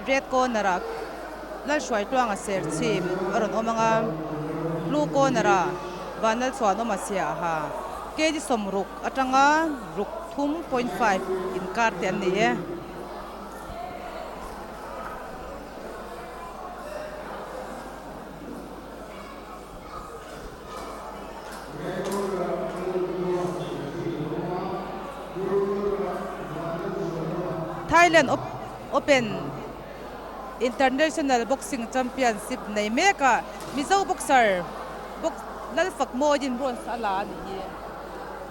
Red corner ah Lalhruaitluanga Serchhip a rawn awm ang a, blue corner ah Vanlalchhuanawma Siaha kg 60 atanga ruk thum point five inkar te an ni e. Thailand Open International Boxing Championship nei mek a, Mizo boxer Lalfakmawiin bronze a la a nih hi.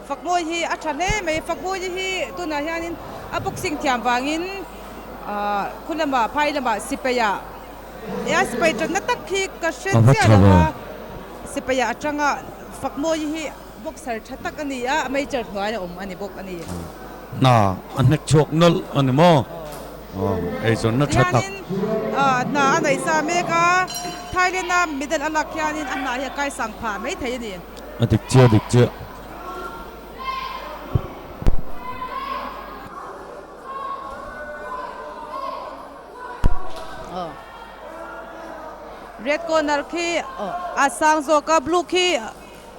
Fakmawi hi a tha hle mai, Fakmawi hi tunah hianin a boxing thiam vangin khu lamah phai lamah sipai-ah Nia sipai tanna tak hi ka hre chiah lo a, sipai ah atanga Fakmawi hi boxer tha tak a ni a, a major hnuai a awm a ni bawk a ni. Hna a hnek chhuak nawlh a ni maw? Eizawnna tha tak. Hianin hna a neih sa mek a, Thailand a medal a lak hianin a hna hi a kaisang phah mai thei a ni. A dik chiah dik chiah. Red corner khi a sang zawk a blue khi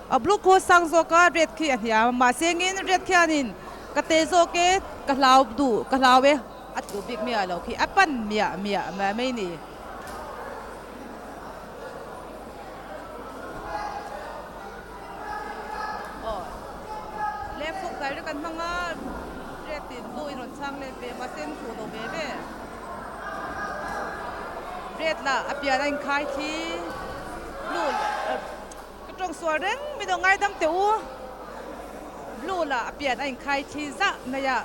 a blue khu a sang zawk a red khi a hniam a mahse engin red khianin ka te zawk e ka hlau duh ka hlau e a tlu bik miah lo khi a pan miah miah mai mai a ni. Aw left hook direct an hmang a red in blue in rawn chhang let ve mahse an fuh lo ve ve red lah a pian a inkhai khi blue ka tawng sual reng min aw ngaidam teh u blue lah a pian a inkhai khi zah mai a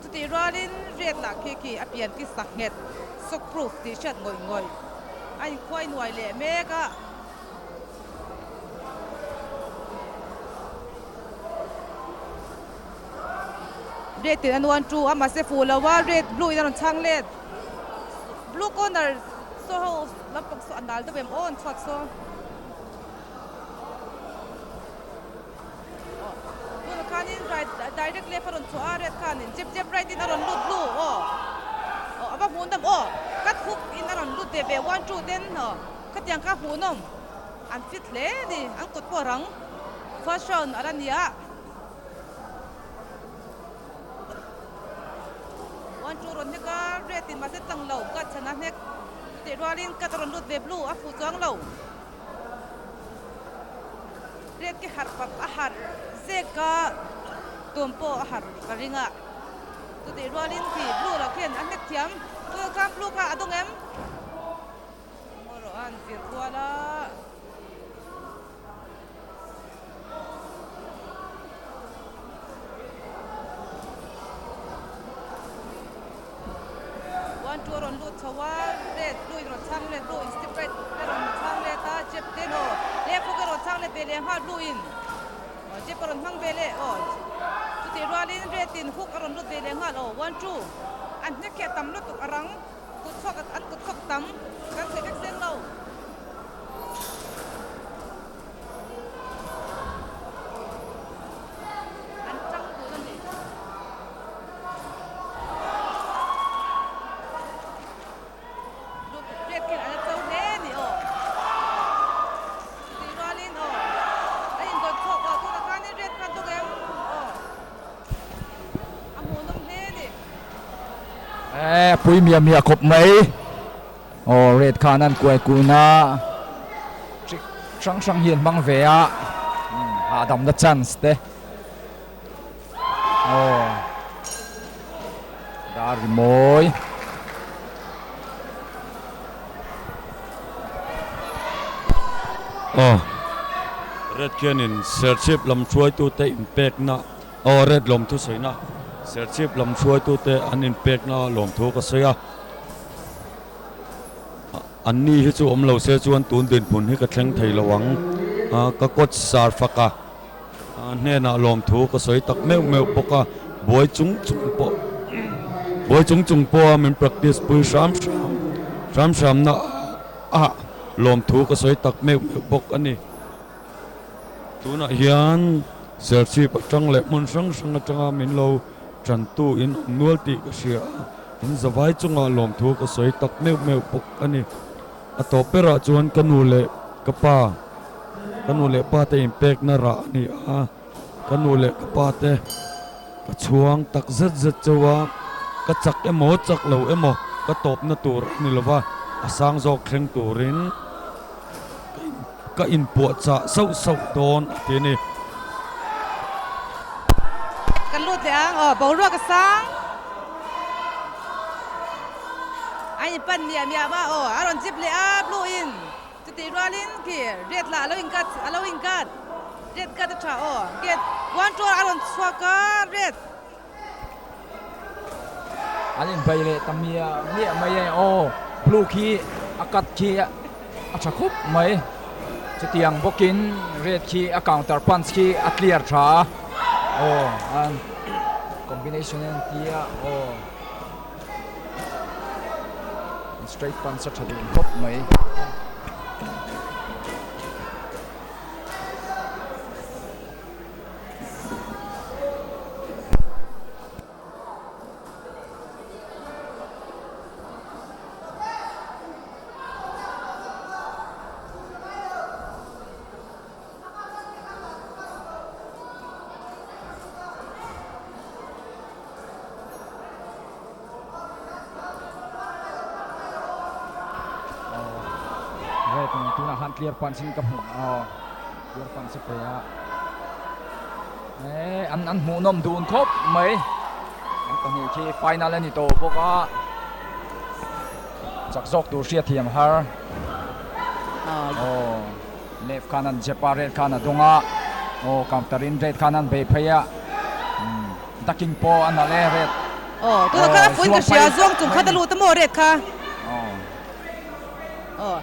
chutih rualin red lah khi khi a pian khi sak nghet sock proof tih hriat ngawih ngawih a inkhuai nuai leh mek a. Red in a nuan tu a mahse fuh lo a red blue in a rawn chhang let blue corner saw ho lampang saw a nal deuh em aw an chhuat saw tunah khanin right direct left a rawn chhuah a red khanin jab jab right in a rawn lut blue aw aw a va hmuh nawm aw cut hook in a rawn lut ve ve one two ten aw. Khatiang kha hmuhnawm an fit hle a ni, an kut pawh rang first round a la ni a. One two rawn hnek a, red in mahse tlang lo cut chhan a hnek chutih rualin cut a rawn lut ve blue a fuh chuang lo. Red khi harh pap a harh zek a, tum pawh a harh ka ring a. Chutih rualin khi blue lo khian a hnek thiam, tunah khan blue kha a dawng em? Ngaw rawh a an vir kual a. One two a rawn lut chho a, red blue in rawn chhang let blue in step right a rawn chhang let a, jab te no left hook a rawn chhang let ve leh nghal blue in aw jab a rawn hmang ve leh aw chutih rualin red in hook a rawn lut ve leh nghal aw one two an hnek hi a tam lutuk a rang. Kut chhuak an kut chhuak tam kan sawi vek seng lo. An tang dun a ni. Luk riat khian an la cho hle a ni aw. Chutih rualin aw a indawn chhuak aw tunah khanin riat khan dawk em aw. A hmuhnawm hle a ni. Eh pui miah miah khawp mai. Aw red khan an kuai kun a. Trick hrang hrang hi an hmang ve a. Hahdamna chance te. Aw dar rimawi. Aw Red khianin Serchhip lam hruaitute inpekna aw Red lawmthu sawina Serchhip lam hruaitute an inpekna lawmthu ka sawi a, an ni hi chu awm lo se chuan tun dinhmun hi ka thleng thei lo ang ka coach sar fak a. Hnenah lawmthu ka sawi tak meuh meuh bawk a, buai chung chung pawh buai chung chung pawha min practice pui hram hram hram hramna ah lawmthu ka sawi tak meuh meuh bawk a ni. Tunah hian Serchhip atang leh hmun hrang hrang atanga min lo tantu in awm nual tih ka hria a. In zavai chungah lawmthu ka sawi tak meuh meuh bawk a ni. A tawp berah chuan ka nu leh ka pa, ka nu leh pa te inpekna rah a ni a, ka nu leh ka pa te ka chhuang tak zet zet chauh a, ka chak emaw chak lo emaw ka tawpna tur a ni lova, a sang zawk thleng turin ka inpuahchah sauh sauh dawn a ti a ni. Kan lut leh ang aw, boruak a sang. A in pan miah miah va aw, a rawn zip leh a blue in chutih rualin khi red lah a lo in cut a lo in cut red cut a tha aw gate one two a rawn chhuak a red. An in bei leh ta miah miah mai e aw blue khi a cut khi a tha khup mai chutiang bawkin red khi a counter punch khi a clear tha a aw an combination a tia aw. Straight punch a tha dun khawp mai. Red in tunah khan clear punch in ka hmu aw clear punch a pe a eh an an hmuhnawm dun khawp mai an pahnih khi final a ni tawh bawk a chak zawk tur hriatthiam har aw. Left khan an jep a, red khan a dawng a, aw counter in red khan an bei phei a, umm ducking pawh a nalh e red. Aw tunah khan a fuin ka hria, zuang chung khat a lut a maw red kha? Aw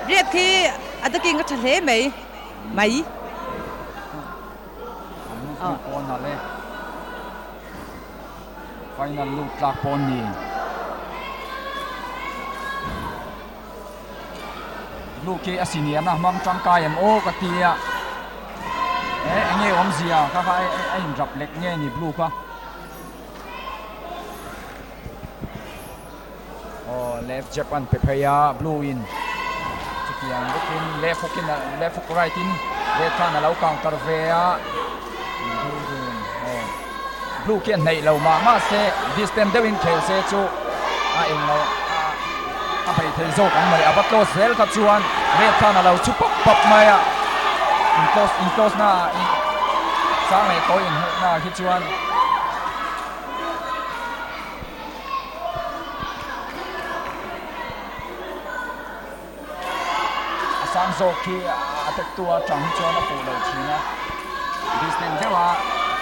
red khi a ducking a tha hle mai mai. A movement pawh a nalh e, final lut tlak pawh a ni. Blue khi a sinian a hmang tangkai em aw ka ti a eh eng nge awmzia kha kha a in rap lek nge ni blue kha aw left jab an pe phei a blue in chutiang bawkin left hook in left hook right in red khan a lo counter ve a blue khi a hnaih lo mah mah se distance deuhin khel se chu a englo a bei thei zawk ang mawle a va close zel kha chuan red khan a lo chhu pawp pawp mai a in close in close na ah sang leh tawi inhmuh na ah khi chuan A sang zawk khi a tawptu atang hi chuan a fuh lo thin a, distance deuh a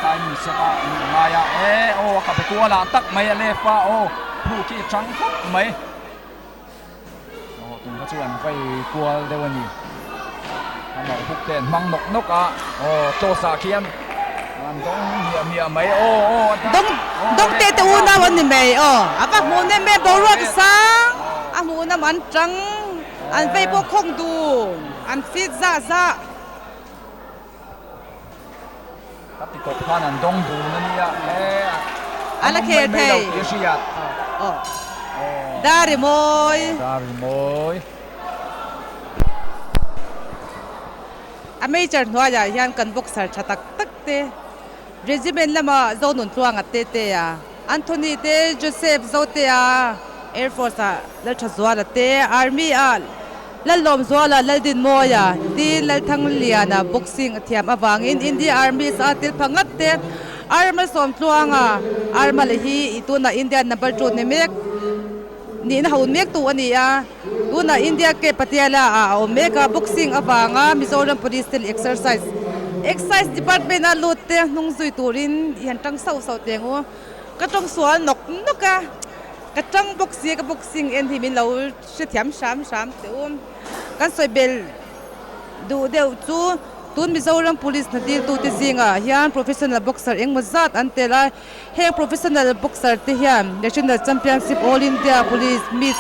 timing set a an ngai a, e aw a khabe kual ah tak mai a left a aw blue khi a chang khawp mai aw tun kha chu an vei kual deuh a ni a mawh huk te an hmang nawk nawk a aw toss ah khian an dawng miah miah mai aw aw a dawng dawng te te unau an ni mai aw a va hmuh nem em boruak sang a hmuhnawm an tang an vei pawh khawng dun an fit zah zah. Ka ti tawp khan an dawng dun a nia e a la khel thei aw Dari mawi Dari mawi. A major hnuaiah hian kan boxer tha tak tak te regiment lama Zonuntluanga te te a, Anthony te, Joseph Zotea, Air Force ah Lalthazuala te, Army ah Lallawmzuala, Laldinmawia, tin Lalthangliana boxing a thiam avangin India Army sa tel pha ngat te, Arma Sawmtluanga, Arma leh hi i tunah India number 2 ni mek nihna ho mek tu a ni a. Tunah India ke Patiala ah a awm mek a, boxing avanga Mizoram Police te leh exercise Excise Department a lut te hnung zui turin i han tang sauh sauh teh ang u. Ka tawng sual nawk nawk a, ka tang bawk si a, ka boxing en hi min lo hrethiam hram hram teh u. Kan sawi bel duh deuh chu tun Mizoram Police hna diltute zingah hian professional boxer engmaw zat an tel a. Heng professional boxer te hian National Championship All India Police Meet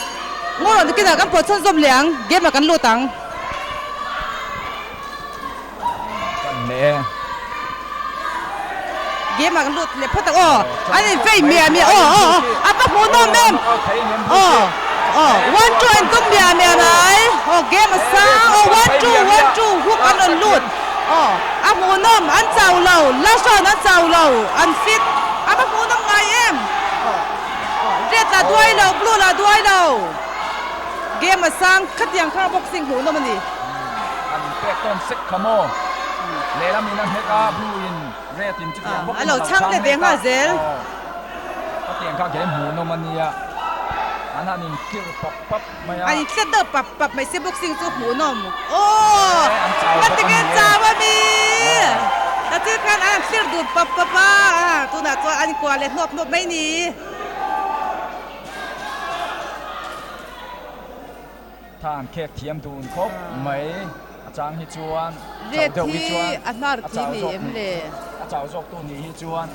ngawr ang kinah kan pawh chhunzawm leh ang, game ah kan lut ang. Kan leh e. Game ah kan lut leh phawt ang aw. An in vei miah miah aw aw aw a va hmuh nawm em aw aw one two an tum miah miah mai aw game a sang aw one two one two hook an rawn lut aw a hmuh nawm an chau lo last round an chau lo an fit a va hmuh nawm ngai em aw aw red lah duai lo blue lah duai lo game a sang khatiang kha boxing hmuh nawm a ni. An pek tawn sek kha maw lehlam in a hnek a blue in. Red in chutiang bawk in a lo chhang let ve nghal zel. Ka tiang kha game hmuh nawm a nia. An han in tlir pap pap mai a. An in tlir deuh pap pap mai se boxing chu hmuh nawm. Aww ka ti nge chau a mi. Ta chu khan an han tlir dun pap pap a, tunah chuan an inkuah leh hnawp hnawp mai ni. Tha an khek thiam dun khawp mai a chang hi chuan chau deuh hi chuan a chau zawk nih a chau zawk tu nih hi chuan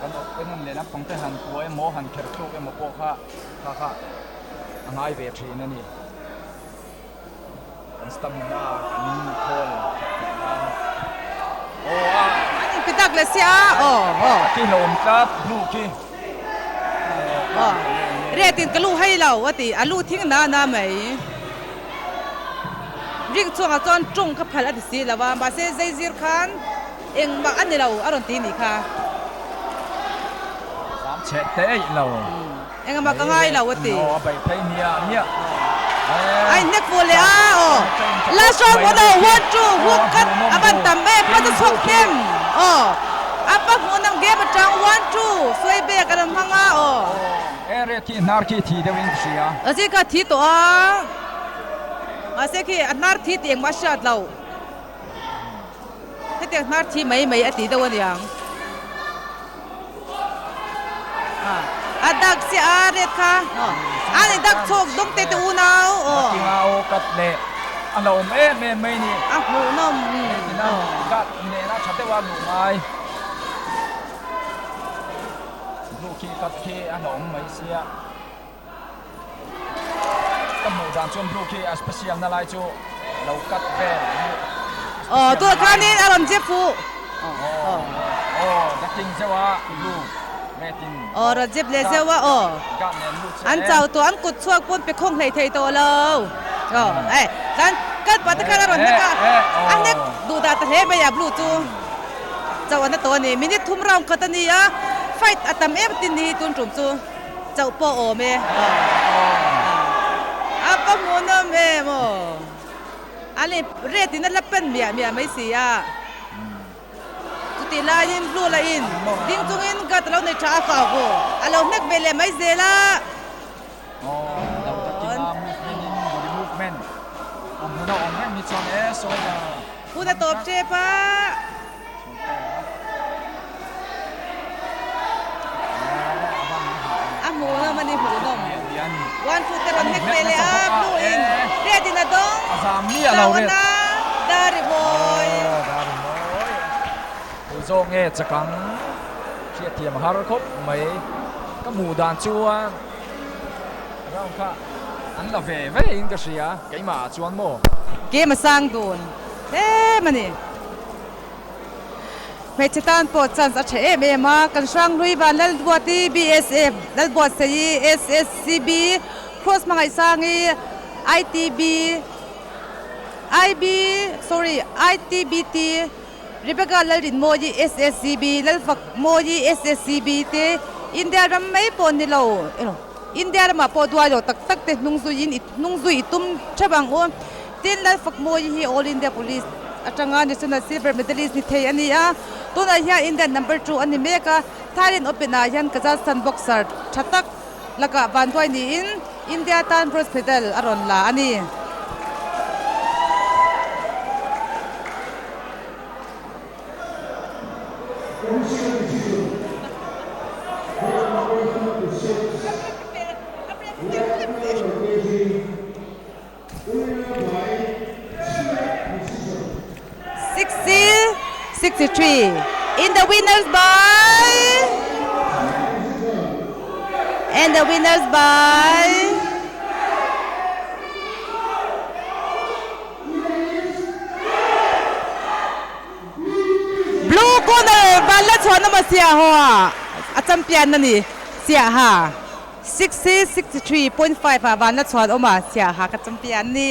kan awp en leh lampang te han kua emaw han kher thluk emaw pawh kha kha kha a ngai ve thin a ni kan stamina kan khawl that theih nan aw a an inpe tak leh sia aw aw a tihlawm tlat hnu khi. Riat in ka lu hai lo a ti, a lu thing na na mai. Ring chhuangah chuan tawng kha phal a ti si lo a, mahse zeizir khan engmah a ni lo a rawn ti nih kha. Zam chhe te eih lo. Engmah ka ngai lo a ti. Aw a beih phei hmiah hmiah. A inhnek fuh leh a, aw last round pawh no one two hook khat a ban tam em pa chu chhuak hnem aw a pa hmuh nang game atang one two sawi bek a rawn hmang a aw. E red khi hnar khi thi deuh in ka hria. A zir kha thi tawh a mahse khi a hnar thi tih engmah a hriat loh hetiang hnar thi mai mai a ti deuh aniang. A dak chiah a red kha a ni dak chhawk dawng te te unau aw. Makinga aw kat leh a la awm em em mai ni. A hmuhnawm. Tina kat nena tha deuh a luh ngai. Luh khi kat khi a la awm mai sia. Ka hmuh dan chuan blue khi a special na lai chu lo cut vel hi. Aw tunah khanin a rawn zep fuh. Aw aw ducking zeuh a blue red in. Aw rawn zep leh zeuh a aw. An chau tawh an kut chhuak pawn pe khawng hlei thei tawh lo. Aw eh chuan cut pah te khan a rawn hnek a a hnek duh dah ta hle mai a blue chu chauh a na tawh a ni. Minute thum round khat a ni a fight a tam em tin ni hi tun tum chu. Chauh pawh awm e. A va hmuhnawm em aw. A leh red in a la pan miah miah mai si a. Chutih laiin blue lah in ding chungin guard a lo nei tha a ka aw a lo hnek ve leh mai zel a. Hun a tawp tep a. A hmuhnawm a ni hmuhnawm. One two te rawn hnek ve leh a blue in red in a dawng Chauhana Dari mawi. Tui zawk nge chakang hriatthiam a har khawp mai ka hmuh dan chuan round kha an la ve ve in ka hria keimah ah chuan maw. Game a sang dun em a ni. Hmeichhe tan pawh chance a tha em em a, kan Hranghlui van Lalbuati BSF, Lalbuatsaii SSCB, Cross Hmangaihsangi ITB, IB, sorry, ITBT, Rebecca Lalrinmawii SSCB, Lalfakmawii SSCB te India ram mai pawh ni lo, India ramah pawh duai lo tak tak te hnung zuiin hnung zui i tum theuh ang u. Tin, Lalfakmawii hi All India Police atanga National Silver Medalist ni thei a ni a, tunah hian Indian number 2 a ni mek a. Thailand Open ah hian Kazakhstan boxer tha tak lakah vanduai niin India tan bronze medal a rawn la a ni. 63 in the winners by and the winners by Blue corner Vanla chhuah nawm a. Siahaw a champion a ni. Siaha 60, 63.5 ah vanla chhuan awm a, Siaha ka champion a ni.